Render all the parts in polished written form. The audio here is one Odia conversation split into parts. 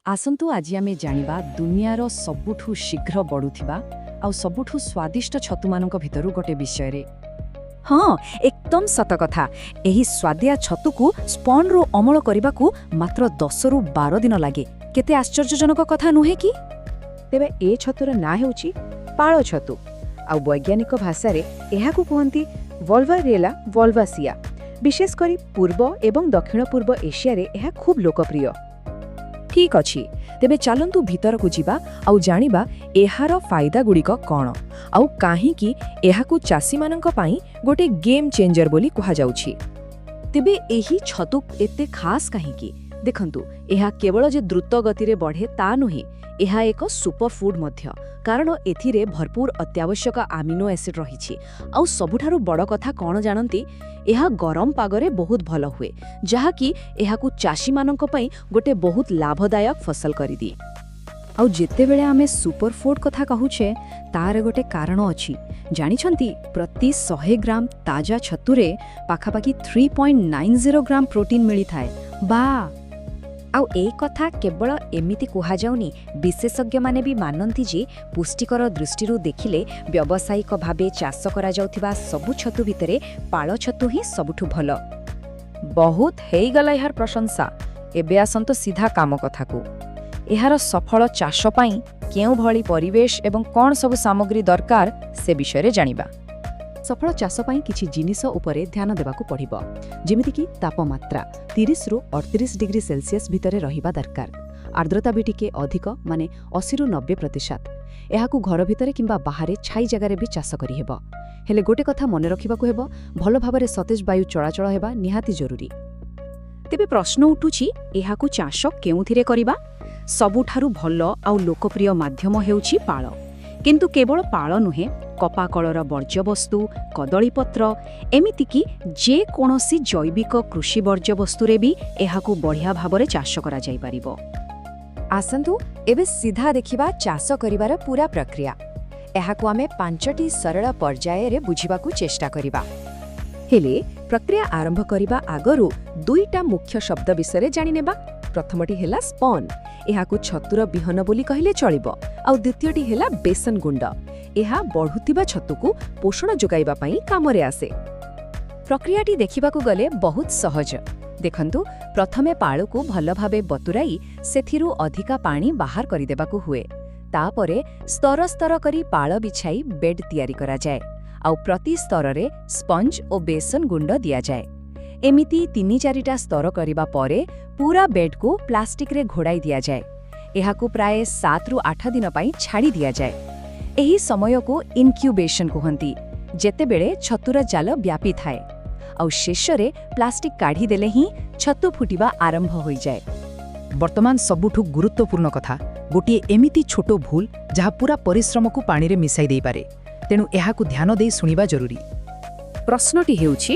ଆସନ୍ତୁ ଆଜି ଆମେ ଜାଣିବା ଦୁନିଆର ସବୁଠୁ ଶୀଘ୍ର ବଢ଼ୁଥିବା ଆଉ ସବୁଠୁ ସ୍ୱାଦିଷ୍ଟ ଛତୁମାନଙ୍କ ଭିତରୁ ଗୋଟେ ବିଷୟରେ। ହଁ, ଏକଦମ ସତ କଥା। ଏହି ସ୍ୱାଦିଆ ଛତୁକୁ ସ୍ପନ୍ରୁ ଅମଳ କରିବାକୁ ମାତ୍ର 10ରୁ 12 ଦିନ ଲାଗେ। କେତେ ଆଶ୍ଚର୍ଯ୍ୟଜନକ କଥା ନୁହେଁ କି? ତେବେ ଏ ଛତୁର ନାଁ ହେଉଛି ପାଳ ଛତୁ। ଆଉ ବୈଜ୍ଞାନିକ ଭାଷାରେ ଏହାକୁ କୁହନ୍ତି ଭଲଭାରିଏଲା ଭଲଭାସିଆ। ବିଶେଷ କରି ପୂର୍ବ ଏବଂ ଦକ୍ଷିଣ ପୂର୍ବ ଏସିଆରେ ଏହା ଖୁବ୍ ଲୋକପ୍ରିୟ। ଠିକ୍ ଅଛି, ତେବେ ଚାଲନ୍ତୁ ଭିତରକୁ ଯିବା ଆଉ ଜାଣିବା ଏହାର ଫାଇଦାଗୁଡ଼ିକ କ'ଣ ଆଉ କାହିଁକି ଏହାକୁ ଚାଷୀମାନଙ୍କ ପାଇଁ ଗୋଟେ ଗେମ୍ ଚେଞ୍ଜର ବୋଲି କୁହାଯାଉଛି। ତେବେ ଏହି ଛତୁ ଏତେ ଖାସ୍ କାହିଁକି? ଦେଖନ୍ତୁ, ଏହା କେବଳ ଯେ ଦ୍ରୁତ ଗତିରେ ବଢ଼େ ତା ନୁହେଁ, ଏହା ଏକ ସୁପରଫୁଡ୍ ମଧ୍ୟ, କାରଣ ଏଥିରେ ଭରପୁର ଅତ୍ୟାବଶ୍ୟକ ଆମିନୋ ଏସିଡ୍ ରହିଛି। ଆଉ ସବୁଠାରୁ ବଡ଼ କଥା କ'ଣ ଜାଣନ୍ତି? ଏହା ଗରମ ପାଗରେ ବହୁତ ଭଲ ହୁଏ, ଯାହାକି ଏହାକୁ ଚାଷୀମାନଙ୍କ ପାଇଁ ଗୋଟେ ବହୁତ ଲାଭଦାୟକ ଫସଲ କରିଦିଏ। ଆଉ ଯେତେବେଳେ ଆମେ ସୁପରଫୁଡ୍ କଥା କହୁଛେ, ତାର ଗୋଟେ କାରଣ ଅଛି। ଜାଣିଛନ୍ତି, ପ୍ରତି 100 ଗ୍ରାମ ତାଜା ଛତୁରେ ପାଖାପାଖି 3.90 ଗ୍ରାମ ପ୍ରୋଟିନ୍ ମିଳିଥାଏ ବା। ଆଉ ଏ କଥା କେବଳ ଏମିତି କୁହାଯାଉନି। ବିଶେଷଜ୍ଞମାନେ ବି ମାନନ୍ତି ଯେ ପୁଷ୍ଟିକର ଦୃଷ୍ଟିରୁ ଦେଖିଲେ ବ୍ୟବସାୟିକ ଭାବେ ଚାଷ କରାଯାଉଥିବା ସବୁ ଛତୁ ଭିତରେ ପାଳ ଛତୁ ହିଁ ସବୁଠୁ ଭଲ। ବହୁତ ହେଇଗଲା ଏହାର ପ୍ରଶଂସା। ଏବେ ଆସନ୍ତୁ ସିଧା କାମ କଥାକୁ। ଏହାର ସଫଳ ଚାଷ ପାଇଁ କେଉଁଭଳି ପରିବେଶ ଏବଂ କ'ଣ ସବୁ ସାମଗ୍ରୀ ଦରକାର, ସେ ବିଷୟରେ ଜାଣିବା। ସଫଳ ଚାଷ ପାଇଁ କିଛି ଜିନିଷ ଉପରେ ଧ୍ୟାନ ଦେବାକୁ ପଡ଼ିବ, ଯେମିତିକି ତାପମାତ୍ରା 30ରୁ 38 ଡିଗ୍ରୀ ସେଲସିୟସ୍ ଭିତରେ ରହିବା ଦରକାର। ଆର୍ଦ୍ରତା ବି ଟିକେ ଅଧିକ, ମାନେ 80ରୁ 90%। ଏହାକୁ ଘର ଭିତରେ କିମ୍ବା ବାହାରେ ଛାଇ ଜାଗାରେ ବି ଚାଷ କରିହେବ। ହେଲେ ଗୋଟେ କଥା ମନେ ରଖିବାକୁ ହେବ, ଭଲ ଭାବରେ ସତେଜ ବାୟୁ ଚଳାଚଳ ହେବା ନିହାତି ଜରୁରୀ। ତେବେ ପ୍ରଶ୍ନ ଉଠୁଛି, ଏହାକୁ ଚାଷ କେଉଁଥିରେ କରିବା? ସବୁଠାରୁ ଭଲ ଆଉ ଲୋକପ୍ରିୟ ମାଧ୍ୟମ ହେଉଛି ପାଳ। କିନ୍ତୁ କେବଳ ପାଳ ନୁହେଁ, କପାକଳର ବର୍ଜ୍ୟବସ୍ତୁ, କଦଳୀପତ୍ର, ଏମିତିକି ଯେକୌଣସି ଜୈବିକ କୃଷି ବର୍ଜ୍ୟବସ୍ତୁରେ ବି ଏହାକୁ ବଢ଼ିଆ ଭାବରେ ଚାଷ କରାଯାଇପାରିବ। ଆସନ୍ତୁ ଏବେ ସିଧା ଦେଖିବା ଚାଷ କରିବାର ପୂରା ପ୍ରକ୍ରିୟା। ଏହାକୁ ଆମେ ପାଞ୍ଚଟି ସରଳ ପର୍ଯ୍ୟାୟରେ ବୁଝିବାକୁ ଚେଷ୍ଟା କରିବା। ହେଲେ ପ୍ରକ୍ରିୟା ଆରମ୍ଭ କରିବା ଆଗରୁ ଦୁଇଟା ମୁଖ୍ୟ ଶବ୍ଦ ବିଷୟରେ ଜାଣିନେବା। ପ୍ରଥମଟି ହେଲା ସ୍ପନ୍। ଏହାକୁ ଛତୁର ବିହନ ବୋଲି କହିଲେ ଚଳିବ। ଆଉ ଦ୍ୱିତୀୟଟି ହେଲା ବେସନ ଗୁଣ୍ଡ। ଏହା ବଢ଼ୁଥିବା ଛତୁକୁ ପୋଷଣ ଯୋଗାଇବା ପାଇଁ କାମରେ ଆସେ। ପ୍ରକ୍ରିୟାଟି ଦେଖିବାକୁ ଗଲେ ବହୁତ ସହଜ। ଦେଖନ୍ତୁ, ପ୍ରଥମେ ପାଳକୁ ଭଲ ଭାବେ ବତୁରାଇ ସେଥିରୁ ଅଧିକା ପାଣି ବାହାର କରିଦେବାକୁ ହୁଏ। ତାପରେ ସ୍ତର ସ୍ତର କରି ପାଳ ବିଛାଇ ବେଡ୍ ତିଆରି କରାଯାଏ। ଆଉ ପ୍ରତି ସ୍ତରରେ ସ୍ପଞ୍ଜ ଓ ବେସନ ଗୁଣ୍ଡ ଦିଆଯାଏ। ଏମିତି ତିନି ଚାରିଟା ସ୍ତର କରିବା ପରେ ପୁରା ବେଡ୍କୁ ପ୍ଲାଷ୍ଟିକରେ ଘୋଡ଼ାଇ ଦିଆଯାଏ। ଏହାକୁ ପ୍ରାୟ 7ରୁ 8 ଦିନ ପାଇଁ ଛାଡ଼ି ଦିଆଯାଏ। ଏହି ସମୟକୁ ଇନକ୍ୟୁବେସନ୍ କୁହନ୍ତି, ଯେତେବେଳେ ଛତୁର ଜାଲ ବ୍ୟାପିଥାଏ। ଆଉ ଶେଷରେ ପ୍ଲାଷ୍ଟିକ୍ କାଢ଼ିଦେଲେ ହିଁ ଛତୁ ଫୁଟିବା ଆରମ୍ଭ ହୋଇଯାଏ। ବର୍ତ୍ତମାନ ସବୁଠୁ ଗୁରୁତ୍ୱପୂର୍ଣ୍ଣ କଥା। ଗୋଟିଏ ଏମିତି ଛୋଟ ଭୁଲ ଯାହା ପୁରା ପରିଶ୍ରମକୁ ପାଣିରେ ମିଶାଇ ଦେଇପାରେ। ତେଣୁ ଏହାକୁ ଧ୍ୟାନ ଦେଇ ଶୁଣିବା ଜରୁରୀ। ପ୍ରଶ୍ନଟି ହେଉଛି,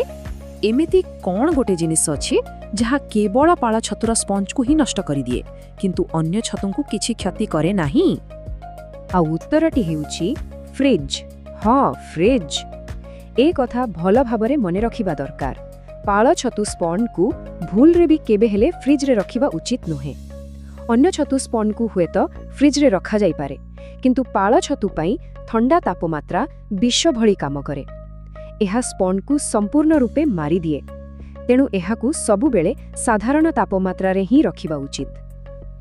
ଏମିତି କ'ଣ ଗୋଟେ ଜିନିଷ ଅଛି ଯାହା କେବଳ ପାଳ ଛତୁର ସ୍ପଞ୍ଜକୁ ହିଁ ନଷ୍ଟ କରିଦିଏ, କିନ୍ତୁ ଅନ୍ୟ ଛତୁଙ୍କୁ କିଛି କ୍ଷତି କରେ ନାହିଁ? ଆଉ ଉତ୍ତରଟି ହେଉଛି ଫ୍ରିଜ୍। ହଁ, ଫ୍ରିଜ୍। ଏ କଥା ଭଲ ଭାବରେ ମନେ ରଖିବା ଦରକାର। ପାଳ ଛତୁ ସ୍ପନ୍କୁ ଭୁଲରେ ବି କେବେ ହେଲେ ଫ୍ରିଜ୍ରେ ରଖିବା ଉଚିତ ନୁହେଁ। ଅନ୍ୟ ଛତୁ ସ୍ପନ୍କୁ ହୁଏତ ଫ୍ରିଜ୍ରେ ରଖାଯାଇପାରେ, କିନ୍ତୁ ପାଳ ଛତୁ ପାଇଁ ଥଣ୍ଡା ତାପମାତ୍ରା ବିଷ ଭଳି କାମ କରେ। ଏହା ସ୍ପନ୍କୁ ସମ୍ପୂର୍ଣ୍ଣ ରୂପେ ମାରିଦିଏ। ତେଣୁ ଏହାକୁ ସବୁବେଳେ ସାଧାରଣ ତାପମାତ୍ରାରେ ହିଁ ରଖିବା ଉଚିତ।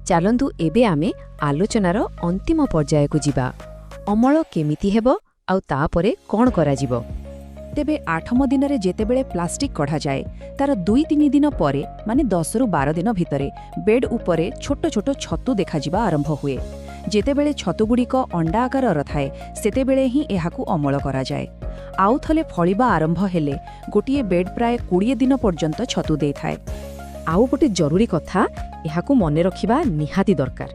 ଚାଲନ୍ତୁ ଏବେ ଆମେ ଆଲୋଚନାର ଅନ୍ତିମ ପର୍ଯ୍ୟାୟକୁ ଯିବା। ଅମଳ କେମିତି ହେବ ଆଉ ତାପରେ କ'ଣ କରାଯିବ? ତେବେ ଆଠମ ଦିନରେ ଯେତେବେଳେ ପ୍ଲାଷ୍ଟିକ୍ କଢ଼ାଯାଏ, ତାର 2-3 ଦିନ ପରେ, ମାନେ 10ରୁ 12 ଦିନ ଭିତରେ ବେଡ୍ ଉପରେ ଛୋଟ ଛୋଟ ଛତୁ ଦେଖାଯିବା ଆରମ୍ଭ ହୁଏ। ଯେତେବେଳେ ଛତୁଗୁଡ଼ିକ ଅଣ୍ଡା ଆକାରର ଥାଏ, ସେତେବେଳେ ହିଁ ଏହାକୁ ଅମଳ କରାଯାଏ। ଆଉ ଥରେ ଫଳିବା ଆରମ୍ଭ ହେଲେ ଗୋଟିଏ ବେଡ୍ ପ୍ରାୟ 20 ଦିନ ପର୍ଯ୍ୟନ୍ତ ଛତୁ ଦେଇଥାଏ। ଆଉ ଗୋଟେ ଜରୁରୀ କଥା, ଏହାକୁ ମନେ ରଖିବା ନିହାତି ଦରକାର।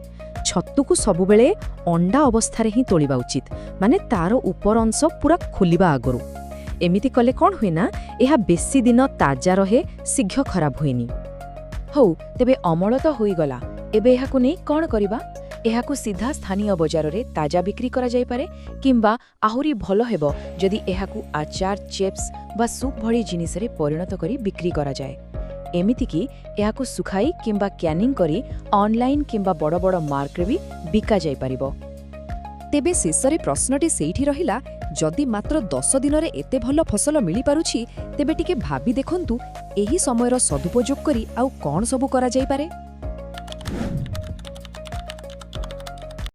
ଛତୁକୁ ସବୁବେଳେ ଅଣ୍ଡା ଅବସ୍ଥାରେ ହିଁ ତୋଳିବା ଉଚିତ, ମାନେ ତାର ଉପର ଅଂଶ ପୁରା ଖୋଲିବା ଆଗରୁ। ଏମିତି କଲେ କ'ଣ ହୁଏ ନା, ଏହା ବେଶୀ ଦିନ ତାଜା ରହେ, ଶୀଘ୍ର ଖରାପ ହୁଏନି। ହଉ, ତେବେ ଅମଳ ତ ହୋଇଗଲା। ଏବେ ଏହାକୁ ନେଇ କ'ଣ କରିବା? ଏହାକୁ ସିଧା ସ୍ଥାନୀୟ ବଜାରରେ ତାଜା ବିକ୍ରି କରାଯାଇପାରେ, କିମ୍ବା ଆହୁରି ଭଲ ହେବ ଯଦି ଏହାକୁ ଆଚାର, ଚିପ୍ସ ବା ସୁପ୍ ଭଳି ଜିନିଷରେ ପରିଣତ କରି ବିକ୍ରି କରାଯାଏ। ଏମିତିକି ଏହାକୁ ଶୁଖାଇ କିମ୍ବା କ୍ୟାନିଂ କରି ଅନଲାଇନ୍ କିମ୍ବା ବଡ଼ ବଡ଼ ମାର୍କରେ ବି ବିକା ଯାଇପାରିବ। ତେବେ ଶେଷରେ ପ୍ରଶ୍ନଟି ସେଇଠି ରହିଲା, ଯଦି ମାତ୍ର 10 ଦିନରେ ଏତେ ଭଲ ଫସଲ ମିଳିପାରୁଛି, ତେବେ ଟିକେ ଭାବି ଦେଖନ୍ତୁ ଏହି ସମୟର ସଦୁପଯୋଗ କରି ଆଉ କ'ଣ ସବୁ କରାଯାଇପାରେ।